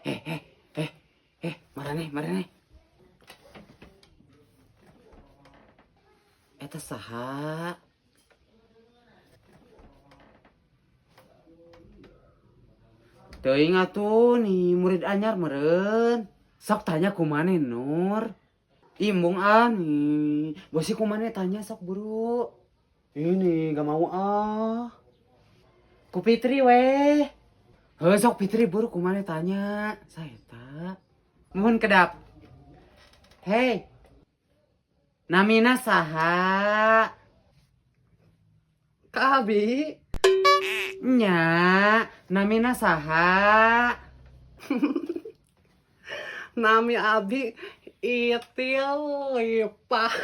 Eh, eh, eh, eh, maraneh, maraneh. Eta saha? Teuing atuh nih murid anyar meureun. Sok tanya ku maneh, Nur. Imbung ah nih. Bosi ku maneh tanya sok buru. Ini gak mau ah. Ku Fitri weh. Heuh sok Fitri buru ku maneh tanya. Saeta. Mohon kedap. Hei. Namina saha? Ka abi. Nya, namina saha? Nami abi Itil Lipah.